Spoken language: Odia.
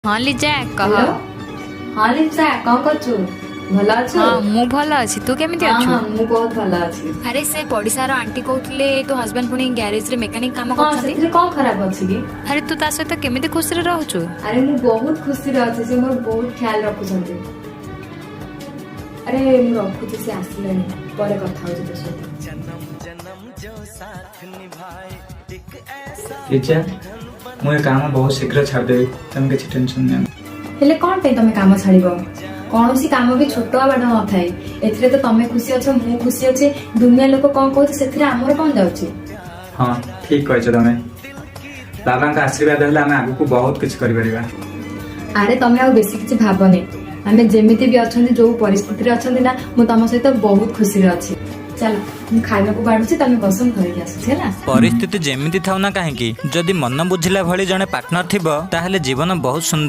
ହଁ ଲିଜା, କହ। ହ୍ୟାଲୋ, ହଁ ଲିପ୍ସା, କଣ କରୁଛୁ? ଭଲ ଅଛୁ? ହଁ, ମୁଁ ଭଲ ଅଛି। ତୁ କେମିତି ହଁ। ଅଛୁ? ହଁ, ମୁଁ ବହୁତ ଭଲ ଅଛି। ଆରେ, ସେ ପଡିଶାର ଆଣ୍ଟି କହୁଥିଲେ ତୋ ହଜବେଣ୍ଡ ପୁଣି ଗ୍ୟାରେଜରେ ମେକାନିକ କାମ କରୁଛନ୍ତି। ସେଥିରେ କଣ ଖରାପ ଅଛି କି? ଆରେ, ତୁ ତା ସହିତ କେମିତି ଖୁସିରେ ରହୁଛୁ? ଆରେ, ମୁଁ ବହୁତ ଖୁସିରେ ଅଛି। ସେ ମୋର ବହୁତ ଖ୍ୟାଲ ରଖୁଛନ୍ତି। ଆରେ, ମୁଁ ରଖୁଛି, ସେ ଆସିଲେଣି, ପରେ କଥା ହଉଛି ତୋ ସହିତ। ଲିଜା, ମୁଁ ଏ କାମ ବହୁତ ଶୀଘ୍ର ଛାଡ଼ିଦେବି। ତମେ କିଛି ଟେନସନ ନିଅନି। ହେଲେ କଣ ପାଇଁ ତମେ କାମ ଛାଡିବ? କୌଣସି କାମ ବି ଛୋଟ ବା ବଡ ନଥାଏ। ଏଥିରେ ତ ତମେ ଖୁସି ଅଛ, ମୁଁ ଖୁସି ଅଛି। ଦୁନିଆ ଲୋକ କଣ କହୁଛି, ସେଥିରେ ଆମର କଣ ଯାଉଛି? ହଁ, ଠିକ କହିଛ ତମେ। ବାବାଙ୍କ ଆଶୀର୍ବାଦ ହେଲେ ଆମେ ଆଗକୁ ବହୁତ କିଛି କରିପାରିବା। ଆରେ, ତମେ ଆଉ ବେଶୀ କିଛି ଭାବନି। ଆମେ ଯେମିତି ବି ଅଛନ୍ତି, ଯୋଉ ପରିସ୍ଥିତିରେ ଅଛନ୍ତି ନା, ମୁଁ ତମ ସହିତ ବହୁତ ଖୁସିରେ ଅଛି। ଚାଲ, ମୁଁ ଖାଇବାକୁ ବାଢୁଛି, ତମେ ବସ, ମୁଁ ଧରିକି ଆସୁଛି, ହେଲା? ପରିସ୍ଥିତି ଯେମିତି ଥାଉ ନା କାହିଁକି, ଯଦି ମନ ବୁଝିଲା ଭଳି ଜଣେ ପାର୍ଟନର ଥିବ, ତାହେଲେ ଜୀବନ ବହୁତ ସୁନ୍ଦର।